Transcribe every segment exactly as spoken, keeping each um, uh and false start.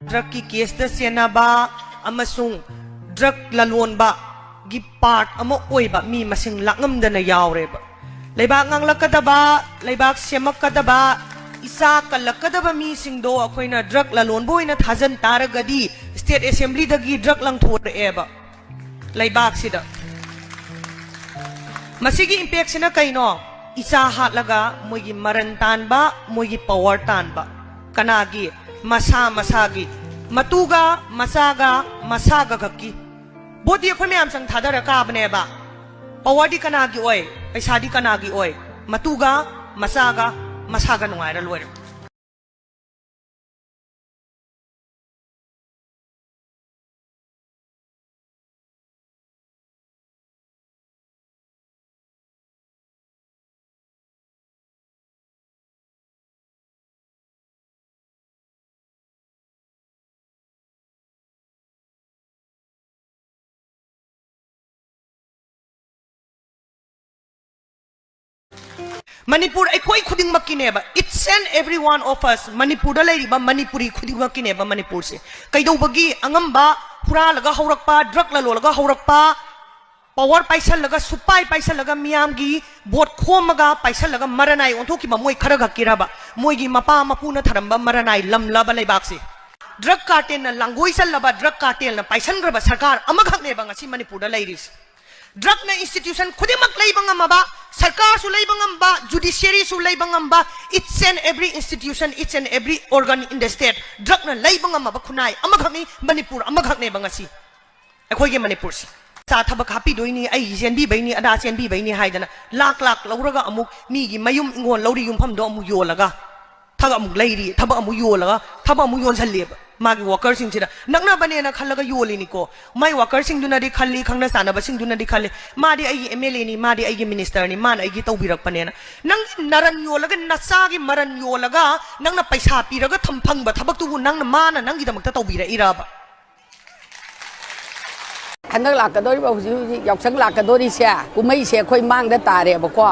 ꯗ꯭ꯔꯒꯀꯤ ꯀꯦꯁꯇ ꯆꯦꯟꯅꯕ ꯑꯃꯁꯨꯡ drug ꯂꯂꯣꯟꯕꯒꯤ part ꯑꯃ ꯑꯣꯏꯕ ꯃꯤ ꯃꯁꯤꯡ ꯂꯥꯛꯉꯝꯗꯅ ꯌꯥꯎꯔꯦꯕ꯫ ꯂꯩꯕꯥꯛ ꯉꯥꯡꯂꯛꯀꯗꯕ, ꯂꯩꯕꯥꯛ ꯁꯦꯝꯃꯛꯀꯗꯕ, ꯏꯆꯥ ꯀꯜꯂꯛꯀꯗꯕ ꯃꯤꯁꯤꯡꯗꯣ ꯑꯩꯈꯣꯏꯅ ꯗ꯭ꯔꯒ ꯂꯂꯣꯟꯕ ꯑꯣꯏꯅ ꯊꯥꯖꯟ ꯇꯥꯔꯒꯗꯤ ꯁ꯭ꯇꯦꯠ ꯑꯦꯁꯦꯝꯕ꯭ꯂꯤꯗꯒꯤ ꯗ꯭ꯔꯒ ꯂꯪꯊꯣꯔꯛꯑꯦꯕ ꯂꯩꯕꯥꯛꯁꯤꯗ꯫ ꯃꯁꯤꯒꯤ ꯏꯝꯄꯦꯛꯁꯤꯅ ꯀꯩꯅꯣ? ꯏꯆꯥ ꯍꯥꯠꯂꯒ ꯃꯣꯏꯒꯤ ꯃꯔꯟ ꯇꯥꯟꯕ, ꯃꯣꯏꯒꯤ ꯄꯋꯥꯔ ꯇꯥꯟꯕ꯫ ꯀꯅꯥꯒꯤ? ꯃꯁꯥ ꯃꯁꯥꯒꯤ꯫ ꯃꯇꯨꯒ ꯃꯆꯥꯒ ꯃꯁꯥꯒ ꯈꯛꯀꯤ꯫ ꯚꯣꯠꯇꯤ ꯑꯩꯈꯣꯏ ꯃꯌꯥꯝ ꯆꯪ ꯊꯥꯗꯔ ꯀꯥꯕꯅꯦꯕ꯫ ꯄꯋꯥꯔꯗꯤ ꯀꯅꯥꯒꯤ ꯑꯣꯏ? ꯄꯩꯁꯥꯗꯤ ꯀꯅꯥꯒꯤ ꯑꯣꯏ? ꯃꯇꯨꯒ ꯃꯆꯥꯒ ꯃꯁꯥꯒ ꯅꯨꯡꯉꯥꯏꯔ ꯂꯣꯏꯔꯦ꯫ ꯃꯅꯤꯄꯨꯔ ꯑꯩꯈꯣꯏ ꯈꯨꯗꯤꯡꯃꯛꯀꯤꯅꯦꯕ, each and every one of us, ꯃꯅꯤꯄꯨꯔꯗ ꯂꯩꯔꯤꯕ ꯃꯅꯤꯄꯨꯔꯤ ꯈꯨꯗꯤꯡꯃꯛꯀꯤꯅꯦꯕ ꯃꯅꯤꯄꯨꯔꯁꯦ꯫ ꯀꯩꯗꯧꯕꯒꯤ ꯑꯉꯝꯕ ꯍꯨꯔꯥꯜꯂꯒ ꯍꯧꯔꯛꯄ, ꯗ꯭ꯔꯒ ꯂꯂꯣꯜꯂꯒ ꯍꯧꯔꯛꯄ, ꯄꯋꯥꯔ ꯄꯥꯏꯁꯜꯂꯒ, ꯁꯨꯄꯥꯏ ꯄꯥꯏꯁꯜꯂꯒ, ꯃꯤꯌꯥꯝꯒꯤ ꯚꯣꯠ ꯈꯣꯝꯃꯒ ꯄꯥꯏꯁꯜꯂꯒ ꯃꯔꯅꯥꯏ ꯑꯣꯟꯊꯣꯛꯈꯤꯕ ꯃꯣꯏ ꯈꯔ ꯈꯛꯀꯤꯔꯕ? ꯃꯣꯏꯒꯤ ꯃꯄꯥ ꯃꯄꯨꯅ ꯊꯔꯝꯕ ꯃꯔꯅꯥꯏ ꯂꯝꯂꯕ ꯂꯩꯕꯥꯛꯁꯦ? ꯗ꯭ꯔꯒ ꯀꯥꯔꯇꯦꯜꯅ ꯂꯥꯡꯒꯣꯏ ꯆꯜꯂꯕ, ꯗ꯭ꯔꯒ ꯀꯥꯔꯇꯦꯜꯅ ꯄꯥꯏꯁꯟꯈ꯭ꯔꯕ ꯁꯔꯀꯥꯔ ꯑꯃꯈꯛꯅꯦꯕ ꯉꯁꯤ ꯃꯅꯤꯄꯨꯔꯗ ꯂꯩꯔꯤꯁꯦ꯫ ꯗ꯭ꯔꯒꯅ ꯏꯟꯁꯇꯤꯇ꯭ꯌꯨꯁꯟ ꯈꯨꯗꯤꯡꯃꯛ ꯂꯩꯕ ꯉꯝꯃꯕ, ꯁꯔꯀꯥꯔꯁꯨ ꯂꯩꯕ ꯉꯝꯕ, ꯖꯨꯗꯤꯁꯤꯌꯔꯤꯁꯨ ꯂꯩꯕ ꯉꯝꯕ, each and every institution, each and every organ in the state, ꯗ꯭ꯔꯒꯅ ꯂꯩꯕ ꯉꯝꯃꯕ ꯈꯨꯟꯅꯥꯏ ꯑꯃꯈꯛꯅꯤ, ꯃꯅꯤꯄꯨꯔ ꯑꯃꯈꯛꯅꯦꯕ ꯉꯁꯤ ꯑꯩꯈꯣꯏꯒꯤ ꯃꯅꯤꯄꯨꯔꯁꯦ꯫ ꯆꯥ ꯊꯕꯛ ꯍꯥꯞꯄꯤꯗꯣꯏꯅꯤ, ꯑꯩꯒꯤ ꯆꯦꯟꯕꯤꯕꯩꯅꯤ, ꯑꯗꯥ ꯆꯦꯟꯕꯤꯕꯩꯅꯤ ꯍꯥꯏꯗꯅ ꯂꯥꯛ ꯂꯥꯛ ꯂꯧꯔꯒ ꯑꯃꯨꯛ ꯃꯤꯒꯤ ꯃꯌꯨꯝ ꯏꯪꯈꯣꯜ ꯂꯧꯔꯤ ꯌꯨꯝꯐꯝꯗꯣ ꯑꯃꯨꯛ ꯌꯣꯜꯂꯒ ꯊꯕꯛ ꯑꯃꯨꯛ ꯂꯩꯔꯤ, ꯊꯕꯛ ꯑꯃꯨꯛ ꯌꯣꯜꯂꯒ ꯊꯕꯛ ꯑꯃꯨꯛ ꯌꯣꯟꯁꯜꯂꯤꯑꯕ ꯃꯥꯒꯤ ꯋꯥꯀꯔꯁꯤꯡꯁꯤꯗ꯫ ꯅꯛꯅꯕꯅꯦꯅ ꯈꯜꯂꯒ ꯌꯣꯜꯂꯤꯅꯤꯀꯣ꯫ ꯃꯥꯏ ꯋꯥꯀꯔꯁꯤꯡꯗꯨꯅꯗꯤ ꯈꯜꯂꯤ, ꯈꯪꯅ ꯆꯥꯟꯅꯕꯁꯤꯡꯗꯨꯅꯗꯤ ꯈꯜꯂꯤ, "ꯃꯥꯗꯤ ꯑꯩꯒꯤ ꯑꯦꯝ ꯑꯦꯜ ꯑꯦꯅꯤ, ꯃꯥꯗꯤ ꯑꯩꯒꯤ ꯃꯤꯅꯤꯁꯇꯔꯅꯤ, ꯃꯥꯅ ꯑꯩꯒꯤ ꯇꯧꯕꯤꯔꯛꯄꯅꯦꯅ"꯫ ꯅꯪꯒꯤ ꯅꯔꯟ ꯌꯣꯜꯂꯒ, ꯅꯆꯥꯒꯤ ꯃꯔꯟ ꯌꯣꯜꯂꯒ ꯅꯪꯅ ꯄꯩꯁꯥ ꯄꯤꯔꯒ ꯊꯝ-, ꯐꯪꯕ ꯊꯕꯛꯇꯨꯕꯨ ꯅꯪꯅ, ꯃꯥꯅ ꯅꯪꯒꯤꯗꯃꯛꯇ ꯇꯧꯕꯤꯔꯛꯏꯔꯕ? ꯍꯟꯗꯛ ꯂꯥꯛꯀꯗꯧꯔꯤꯕ ꯍꯧꯖꯤꯛ ꯍꯧꯖꯤꯛ ꯌꯥꯎꯁꯪ ꯂꯥꯛꯀꯗꯧꯔꯤꯁꯦ, ꯀꯨꯝꯍꯩꯁꯦ ꯑꯩꯈꯣꯏ ꯃꯥꯡꯗ ꯇꯥꯔꯦꯕꯀꯣ꯫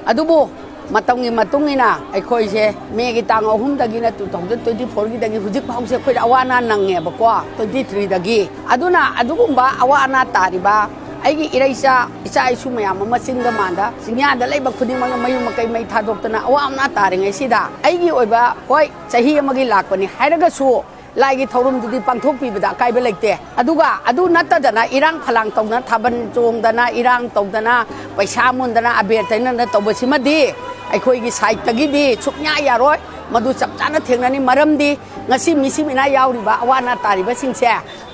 ꯑꯗꯨꯕꯨ ꯃꯇꯝꯒꯤ ꯃꯇꯨꯡ ꯏꯟꯅ ꯑꯩꯈꯣꯏꯁꯦ ꯃꯦꯒꯤ ꯇꯥꯡ ꯑꯍꯨꯝꯗꯒꯤꯅ ꯇꯨ ꯊꯥꯎꯖꯟ ꯇ꯭ꯋꯦꯟꯇꯤ ꯐꯣꯔꯒꯤꯗꯒꯤ ꯍꯧꯖꯤꯛ ꯐꯥꯎꯁꯦ ꯑꯩꯈꯣꯏꯗ ꯑꯋꯥ ꯑꯅꯥ ꯅꯪꯉꯦꯕꯀꯣ, ꯇ꯭ꯋꯦꯟꯇꯤ ꯊ꯭ꯔꯤꯗꯒꯤ꯫ ꯑꯗꯨꯅ ꯑꯗꯨꯒꯨꯝꯕ ꯑꯋꯥ ꯑꯅꯥ ꯇꯥꯔꯤꯕ ꯑꯩꯒꯤ ꯏꯔꯩꯆꯥ, ꯏꯆꯥ ꯏꯁꯨ ꯃꯌꯥꯝ ꯑꯃ ꯆꯤꯡꯗ ꯃꯥꯟꯗ ꯆꯤꯡꯌꯥꯗ ꯂꯩꯕ ꯈꯨꯗꯤꯡꯃꯛꯅ ꯃꯌꯨꯝ ꯃꯀꯩ ꯃꯩ ꯊꯥꯗꯣꯛꯇꯅ ꯑꯋꯥ ꯑꯅꯥ ꯇꯥꯔꯤꯉꯩꯁꯤꯗ ꯑꯩꯒꯤ ꯑꯣꯏꯕ, ꯍꯣꯏ, ꯆꯍꯤ ꯑꯃꯒꯤ ꯂꯥꯛꯄꯅꯤ ꯍꯥꯏꯔꯒꯁꯨ ꯂꯥꯏꯒꯤ ꯊꯧꯔꯝꯗꯨꯗꯤ ꯄꯥꯡꯊꯣꯛꯄꯤꯕꯗ ꯑꯀꯥꯏꯕ ꯂꯩꯇꯦ꯫ ꯑꯗꯨꯒ ꯑꯗꯨ ꯅꯠꯇꯗꯅ ꯏꯔꯥꯡ ꯐꯂꯥꯡ ꯇꯧꯗꯅ, ꯊꯥꯕꯜ ꯆꯣꯡꯗꯅ, ꯏꯔꯥꯡ ꯇꯧꯗꯅ, ꯄꯩꯁꯥ ꯃꯨꯟꯗꯅ, ꯑꯕꯦꯔ ꯇꯩꯅꯗꯅ ꯇꯧꯕꯁꯤꯃꯗꯤ ꯑꯩꯈꯣꯏꯒꯤ ꯁꯥꯏꯠꯇꯒꯤꯗꯤ ꯁꯨꯛꯌꯥ ꯌꯥꯔꯣꯏ꯫ ꯃꯗꯨ ꯆꯞ ꯆꯥꯅ ꯊꯦꯡꯅꯅꯤ꯫ ꯃꯔꯝꯗꯤ ꯉꯁꯤ ꯃꯤꯁꯤ ꯃꯤꯅꯥ ꯌꯥꯎꯔꯤꯕ, ꯑꯋꯥ ꯑꯅꯥ ꯇꯥꯔꯤꯕꯁꯤꯡꯁꯦ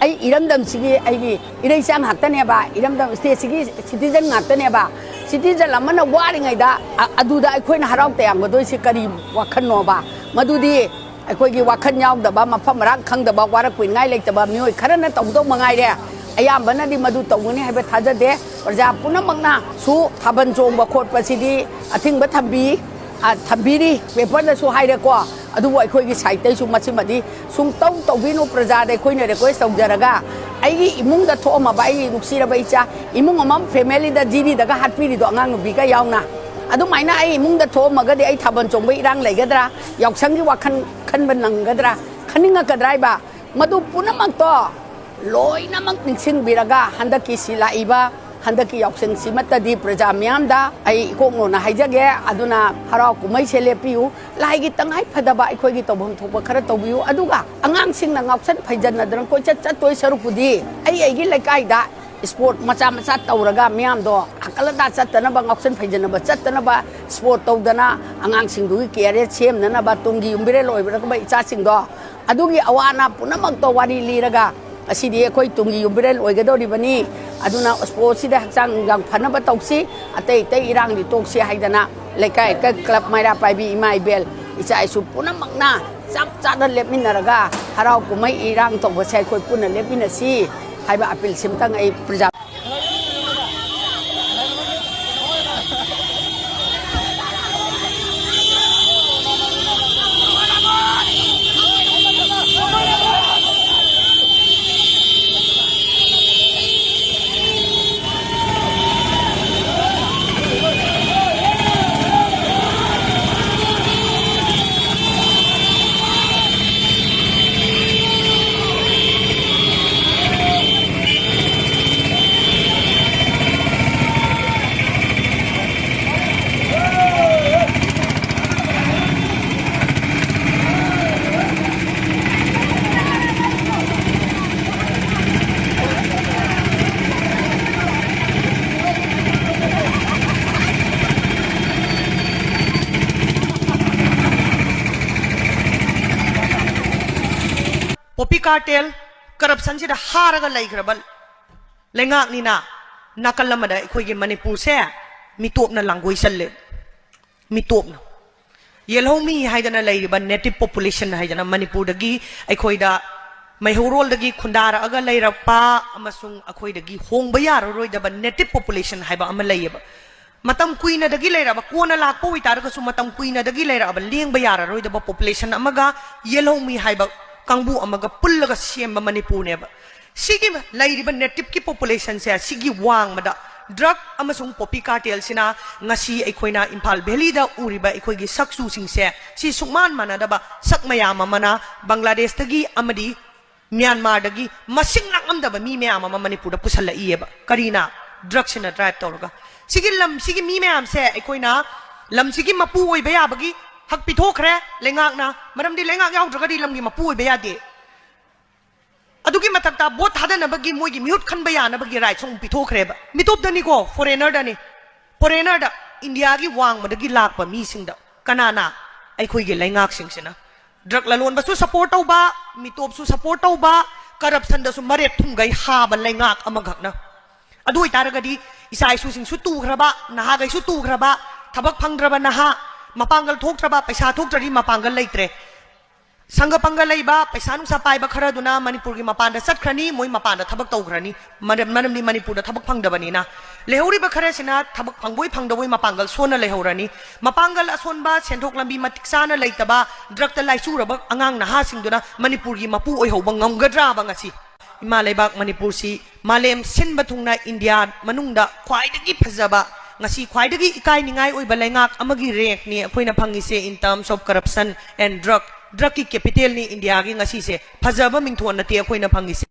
ꯑꯩ ꯏꯔꯝꯗꯝꯁꯤꯒꯤ ꯑꯩꯒꯤ ꯏꯔꯩꯆꯥ ꯉꯥꯛꯇꯅꯦꯕ, ꯏꯔꯝꯗꯝ ꯁ꯭ꯇꯦꯠꯁꯤꯒꯤ ꯁꯤꯇꯤꯖꯟ ꯉꯥꯛꯇꯅꯦꯕ꯫ ꯁꯤꯇꯤꯖꯟ ꯑꯃꯅ ꯋꯥꯔꯤꯉꯩꯗ ꯑ-, ꯑꯗꯨꯗ ꯑꯩꯈꯣꯏꯅ ꯍꯔꯥꯎ ꯇꯌꯥꯝꯒꯗꯣꯏꯁꯤ ꯀꯔꯤ ꯋꯥꯈꯜꯅꯣꯕ? ꯃꯗꯨꯗꯤ ꯑꯩꯈꯣꯏꯒꯤ ꯋꯥꯈꯜ ꯌꯥꯎꯗꯕ, ꯃꯐꯝ ꯃꯔꯥꯡ ꯈꯪꯗꯕ, ꯋꯥꯔꯛꯄꯤꯅꯤꯡꯉꯥꯏ ꯂꯩꯇꯕ ꯃꯤꯑꯣꯏ ꯈꯔꯅ ꯇꯧꯗꯧ ꯃꯉꯥꯏꯔꯦ꯫ ꯑꯌꯥꯝꯕꯅꯗꯤ ꯃꯗꯨ ꯇꯧꯒꯅꯤ ꯍꯥꯏꯕ ꯊꯥꯖꯗꯦ꯫ ꯄ꯭ꯔꯖꯥ ꯄꯨꯝꯅꯃꯛꯅꯁꯨ ꯊꯥꯕꯜ ꯆꯣꯡꯕ ꯈꯣꯠꯄꯁꯤꯗꯤ ꯑꯊꯤꯡꯕ ꯊꯝꯕꯤ, ꯑ, ꯊꯝꯕꯤꯔꯤ, ꯄꯦꯄꯔꯗꯁꯨ ꯍꯥꯏꯔꯦꯀꯣ꯫ ꯑꯗꯨꯕꯨ ꯑꯩꯈꯣꯏꯒꯤ ꯁꯥꯏꯠꯇꯩꯁꯨ ꯃꯁꯤꯃꯗꯤ ꯁꯨꯡꯇꯧ ꯇꯧꯕꯤꯅꯨ꯫ ꯄ꯭ꯔꯖꯥꯗ ꯑꯩꯈꯣꯏꯅ ꯔꯤꯀ꯭ꯋꯦꯁ ꯇꯧꯖꯔꯒ, ꯑꯩꯒꯤ ꯏꯃꯨꯡꯗ ꯊꯣꯛꯑꯝꯃꯕ ꯑꯩꯒꯤ ꯅꯨꯡꯁꯤꯔꯕ ꯏꯆꯥ, ꯏꯃꯨꯡ ꯑꯃ ꯐꯦꯃꯤꯂꯤꯗ ꯖꯤꯔꯤꯗꯒ ꯍꯥꯠꯄꯤꯔꯤꯗꯣ ꯑꯉꯥꯡ ꯅꯨꯄꯤꯒ ꯌꯥꯎꯅ, ꯑꯗꯨꯃꯥꯏꯅ ꯑꯩ ꯏꯃꯨꯡꯗ ꯊꯣꯛꯑꯝꯃꯒꯗꯤ ꯑꯩ ꯊꯥꯕꯜ ꯆꯣꯡꯕ ꯏꯔꯥꯡ ꯂꯩꯒꯗ꯭ꯔꯥ? ꯌꯥꯎꯁꯪꯒꯤ ꯋꯥꯈꯜ ꯈꯟꯕ ꯅꯪꯒꯗ꯭ꯔꯥ? ꯈꯟꯅꯤꯡꯉꯛꯀꯗ꯭ꯔꯥ ꯍꯥꯏꯕ? ꯃꯗꯨ ꯄꯨꯝꯅꯃꯛꯇꯣ ꯂꯣꯏꯅꯃꯛ ꯅꯤꯡꯁꯤꯡꯕꯤꯔꯒ ꯍꯟꯗꯛꯀꯤ ꯁꯤ ꯂꯥꯛꯏꯕ ꯍꯟꯗꯛꯀꯤ ꯌꯥꯎꯁꯪꯁꯤꯃꯠꯇꯗꯤ ꯄ꯭ꯔꯖꯥ ꯃꯤꯌꯥꯝꯗ ꯑꯩ ꯏꯀꯣꯛ ꯅꯣꯟꯅ ꯍꯥꯏꯖꯒꯦ꯫ ꯑꯗꯨꯅ ꯍꯔꯥꯎ ꯀꯨꯝꯍꯩꯁꯦ ꯂꯦꯞꯄꯤꯌꯨ꯫ ꯂꯥꯏꯒꯤ ꯇꯉꯥꯏ ꯐꯗꯕ ꯑꯩꯈꯣꯏꯒꯤ ꯇꯧꯐꯝ ꯊꯣꯛꯄ ꯈꯔ ꯇꯧꯕꯤꯌꯨ꯫ ꯑꯗꯨꯒ ꯑꯉꯥꯡꯁꯤꯡꯅ ꯉꯥꯎꯁꯟ ꯐꯩꯖꯟꯅꯗꯅ ꯀꯣꯏꯆꯠ ꯆꯠꯇꯣꯏ ꯁꯔꯨꯛꯄꯨꯗꯤ ꯑꯩ ꯑꯩꯒꯤ ꯂꯩꯀꯥꯏꯗ ꯏꯁꯄꯣꯔꯠ ꯃꯆꯥ ꯃꯆꯥ ꯇꯧꯔꯒ ꯃꯤꯌꯥꯝꯗꯣ ꯍꯥꯀꯠ ꯍꯟꯗꯥ ꯆꯠꯇꯅꯕ, ꯉꯥꯎꯁꯟ ꯐꯩꯖꯟꯅꯕ ꯆꯠꯇꯅꯕ, ꯏꯁꯄꯣꯔꯠ ꯇꯧꯗꯅ ꯑꯉꯥꯡꯁꯤꯡꯗꯨꯒꯤ ꯀꯦꯔꯤꯌꯔ ꯁꯦꯝꯅꯅꯕ, ꯇꯨꯡꯒꯤ ꯌꯨꯝꯕꯤꯔꯦꯜ ꯑꯣꯏꯔꯛꯀꯗꯕ ꯏꯆꯥꯁꯤꯡꯗꯣ ꯑꯗꯨꯒꯤ ꯑꯋꯥ ꯑꯅꯥ ꯄꯨꯝꯅꯃꯛꯇꯣ ꯋꯥꯔꯤ ꯂꯤꯔꯒ, ꯉꯁꯤꯗꯤ ꯑꯩꯈꯣꯏ ꯇꯨꯡꯒꯤ ꯌꯨꯝꯕꯤꯔꯦꯜ ꯑꯣꯏꯒꯗꯧꯔꯤꯕꯅꯤ, ꯑꯗꯨꯅ ꯏꯁꯄꯣꯔꯠꯁꯤꯗ ꯍꯛꯆꯥꯡ ꯅꯨꯡꯖꯥꯡ ꯐꯅꯕ ꯇꯧꯁꯤ, ꯑꯇꯩ ꯑꯇꯩ ꯏꯔꯥꯡꯗꯤ ꯇꯣꯛꯁꯤ ꯍꯥꯏꯗꯅ ꯂꯩꯀꯥꯏ, ꯀ꯭ꯂꯕ, ꯃꯩꯔꯥ ꯄꯥꯏꯕꯤ, ꯏꯃꯥ ꯏꯕꯦꯜ, ꯏꯆꯥ ꯏꯁꯨ ꯄꯨꯝꯅꯃꯛꯅ ꯆꯞ ꯆꯥꯅ ꯂꯦꯞꯃꯤꯟꯅꯔꯒ ꯍꯔꯥꯎ ꯀꯨꯝꯍꯩ ꯏꯔꯥꯡ ꯇꯧꯕꯁꯦ ꯑꯩꯈꯣꯏ ꯄꯨꯟꯅ ꯂꯦꯞꯃꯤꯟꯅꯁꯤ ꯍꯥꯏꯕ ꯑꯄꯤꯜꯁꯤꯃꯇꯪ ꯑꯩ ꯄ꯭ꯔꯖꯥ Poppy cartel, corruption ꯁꯤꯗ ꯍꯥꯔꯒ ꯂꯩꯈ꯭ꯔꯕ ꯂꯩꯉꯥꯛꯅꯤꯅ, ꯅꯥꯀꯜ ꯑꯃꯗ ꯑꯩꯈꯣꯏꯒꯤ ꯃꯅꯤꯄꯨꯔꯁꯦ ꯃꯤꯇꯣꯞꯅ ꯂꯥꯡꯒꯣꯏ ꯆꯜꯂꯦ꯫ ꯃꯤꯇꯣꯞꯅ꯫ ꯌꯦꯜꯍꯧꯃꯤ ꯍꯥꯏꯗꯅ ꯂꯩꯔꯤꯕ native population ꯍꯥꯏꯗꯅ ꯃꯅꯤꯄꯨꯔꯗꯒꯤ ꯑꯩꯈꯣꯏꯗ ꯃꯩꯍꯧꯔꯣꯜꯗꯒꯤ ꯈꯨꯟꯗꯥꯔꯛꯑꯒ ꯂꯩꯔꯛꯄ ꯑꯃꯁꯨꯡ ꯑꯩꯈꯣꯏꯗꯒꯤ ꯍꯣꯡꯕ ꯌꯥꯔꯔꯣꯏꯗꯕ native population ꯍꯥꯏꯕ ꯑꯃ ꯂꯩꯌꯦꯕ꯫ ꯃꯇꯝ ꯀꯨꯏꯅꯗꯒꯤ ꯂꯩꯔꯛꯑꯕ, ꯀꯣꯟꯅ ꯂꯥꯛꯄ ꯑꯣꯏꯇꯥꯔꯒꯁꯨ ꯃꯇꯝ ꯀꯨꯏꯅꯗꯒꯤ ꯂꯩꯔꯛꯑꯕ ꯂꯦꯡꯕ ꯌꯥꯔꯔꯣꯏꯗꯕ population ꯑꯃꯒ ꯌꯦꯜꯍꯧꯃꯤ ꯍꯥꯏꯕ ꯀꯥꯡꯕꯨ ꯑꯃꯒ ꯄꯨꯜꯂꯒ ꯁꯦꯝꯕ ꯃꯅꯤꯄꯨꯔꯅꯦꯕ꯫ ꯁꯤꯒꯤ ꯂꯩꯔꯤꯕ native ꯀꯤ population ꯁꯦ ꯁꯤꯒꯤ ꯋꯥꯡꯃꯗ drug ꯑꯃꯁꯨꯡ poppy cartel ꯁꯤꯅ ꯉꯁꯤ ꯑꯩꯈꯣꯏꯅ ꯏꯝꯐꯥꯜ valley ꯗ ꯎꯔꯤꯕ ꯑꯩꯈꯣꯏꯒꯤ ꯁꯛꯆꯨꯁꯤꯡꯁꯦ ꯁꯤ ꯁꯨꯛꯃꯥꯟ ꯃꯥꯟꯅꯗꯕ ꯁꯛ ꯃꯌꯥꯝ ꯑꯃꯅ ꯕꯪꯒ꯭ꯂꯥꯗꯦꯁꯇꯒꯤ ꯑꯃꯗꯤ ꯃ꯭ꯌꯥꯟꯃꯥꯔꯗꯒꯤ ꯃꯁꯤꯡ ꯂꯥꯛꯉꯝꯗꯕ ꯃꯤ ꯃꯌꯥꯝ ꯑꯃ ꯃꯅꯤꯄꯨꯔꯗ ꯄꯨꯁꯜꯂꯛꯏꯌꯦꯕ꯫ ꯀꯔꯤꯅ? Drug ꯁꯤꯅ drive ꯇꯧꯔꯒ꯫ ꯁꯤꯒꯤ ꯂꯝꯁꯤꯒꯤ ꯃꯤ ꯃꯌꯥꯝꯁꯦ ꯑꯩꯈꯣꯏꯅ ꯂꯝꯁꯤꯒꯤ ꯃꯄꯨ ꯑꯣꯏꯕ ꯌꯥꯕꯒꯤ ꯍꯛ ꯄꯤꯊꯣꯛꯈ꯭ꯔꯦ ꯂꯩꯉꯥꯛꯅ, ꯃꯔꯝꯗꯤ ꯂꯩꯉꯥꯛ ꯌꯥꯎꯗ꯭ꯔꯒꯗꯤ ꯂꯝꯒꯤ ꯃꯄꯨ ꯑꯣꯏꯕ ꯌꯥꯗꯦ꯫ ꯑꯗꯨꯒꯤ ꯃꯊꯛꯇ vote ꯊꯥꯗꯅꯕꯒꯤ ꯃꯣꯏꯒꯤ ꯃꯤꯍꯨꯠ ꯈꯟꯕ ꯌꯥꯅꯕꯒꯤ right ꯁꯨ ꯑꯃꯨꯛ ꯄꯤꯊꯣꯛꯈ꯭ꯔꯦꯕ꯫ ꯃꯤꯇꯣꯞꯇꯅꯤꯀꯣ, foreigner ꯗꯅꯤ꯫ Foreigner ꯗ, ꯏꯟꯗꯤꯌꯥꯒꯤ ꯋꯥꯡꯃꯗꯒꯤ ꯂꯥꯛꯄ ꯃꯤꯁꯤꯡꯗ꯫ ꯀꯅꯥꯅ? ꯑꯩꯈꯣꯏꯒꯤ ꯂꯩꯉꯥꯛꯁꯤꯡꯁꯤꯅ꯫ Drug ꯂꯂꯣꯟꯕꯁꯨ support ꯇꯧꯕ, ꯃꯤꯇꯣꯞꯁꯨ support ꯇꯧꯕ, corruption ꯗꯁꯨ ꯃꯔꯦꯞ ꯊꯨꯝꯒꯩ ꯍꯥꯕ ꯂꯩꯉꯥꯛ ꯑꯃꯈꯛꯅ꯫ ꯑꯗꯨ ꯑꯣꯏꯇꯥꯔꯒꯗꯤ ꯏꯆꯥ ꯏꯁꯨꯁꯤꯡꯁꯨ ꯇꯨꯈ꯭ꯔꯕ, ꯅꯍꯥꯈꯩꯁꯨ ꯇꯨꯈ꯭ꯔꯕ, ꯊꯕꯛ ꯐꯪꯗ꯭ꯔꯕ ꯅꯍꯥ, ꯃꯄꯥꯡꯒꯜ ꯊꯣꯛꯇ꯭ꯔꯕ, ꯄꯩꯁꯥ ꯊꯣꯛꯇ꯭ꯔꯗꯤ ꯃꯄꯥꯡꯒꯜ ꯂꯩꯇ꯭ꯔꯦ꯫ ꯁꯪꯒ ꯄꯪꯒ ꯂꯩꯕ, ꯄꯩꯁꯥ ꯅꯨꯡꯁꯥ ꯄꯥꯏꯕ ꯈꯔꯗꯨꯅ ꯃꯅꯤꯄꯨꯔꯒꯤ ꯃꯄꯥꯟꯗ ꯆꯠꯈ꯭ꯔꯅꯤ, ꯃꯣꯏ ꯃꯄꯥꯟꯗ ꯊꯕꯛ ꯇꯧꯈ꯭ꯔꯅꯤ꯫ ꯃꯔꯝ-, ꯃꯔꯝꯗꯤ ꯃꯅꯤꯄꯨꯔꯗ ꯊꯕꯛ ꯐꯪꯗꯕꯅꯤꯅ꯫ ꯂꯩꯍꯧꯔꯤꯕ ꯈꯔꯁꯤꯅ ꯊꯕꯛ ꯐꯪꯕꯣꯏ ꯐꯪꯗꯕꯣꯏ ꯃꯄꯥꯡꯒꯜ ꯁꯣꯟꯅ ꯂꯩꯍꯧꯔꯅꯤ꯫ ꯃꯄꯥꯡꯒꯜ ꯑꯁꯣꯟꯕ, ꯁꯦꯟꯊꯣꯛ ꯂꯝꯕꯤ ꯃꯇꯤꯛ ꯆꯥꯅ ꯂꯩꯇꯕ, drug ꯇ ꯂꯥꯏꯆꯨꯔꯕ ꯑꯉꯥꯡ ꯅꯍꯥꯁꯤꯡꯗꯨꯅ ꯃꯅꯤꯄꯨꯔꯒꯤ ꯃꯄꯨ ꯑꯣꯏꯍꯧꯕ ꯉꯝꯒꯗ꯭ꯔꯥꯕ ꯉꯁꯤ? ꯏꯃꯥ ꯂꯩꯕꯥꯛ ꯃꯅꯤꯄꯨꯔꯁꯤ ꯃꯥꯂꯦꯝ ꯁꯤꯟꯕ ꯊꯨꯡꯅ ꯏꯟꯗꯤꯌꯥ ꯃꯅꯨꯡꯗ ꯈ꯭ꯋꯥꯏꯗꯒꯤ ꯐꯖꯕ, ꯉꯁꯤ ꯈ꯭ꯋꯥꯏꯗꯒꯤ ꯏꯀꯥꯏꯅꯤꯡꯉꯥꯏ ꯑꯣꯏꯕ ꯂꯩꯉꯥꯛ ꯑꯃꯒꯤ rank ꯅꯤ ꯑꯩꯈꯣꯏꯅ ꯐꯪꯉꯤꯁꯦ in terms of corruption and drug꯫ Drug ꯀꯤ capital ꯅꯤ ꯏꯟꯗꯤꯌꯥꯒꯤ ꯉꯁꯤꯁꯦ꯫ ꯐꯖꯕ ꯃꯤꯡꯊꯣꯟ ꯅꯠꯇꯦ ꯑꯩꯈꯣꯏꯅ ꯐꯪꯉꯤꯁꯦ꯫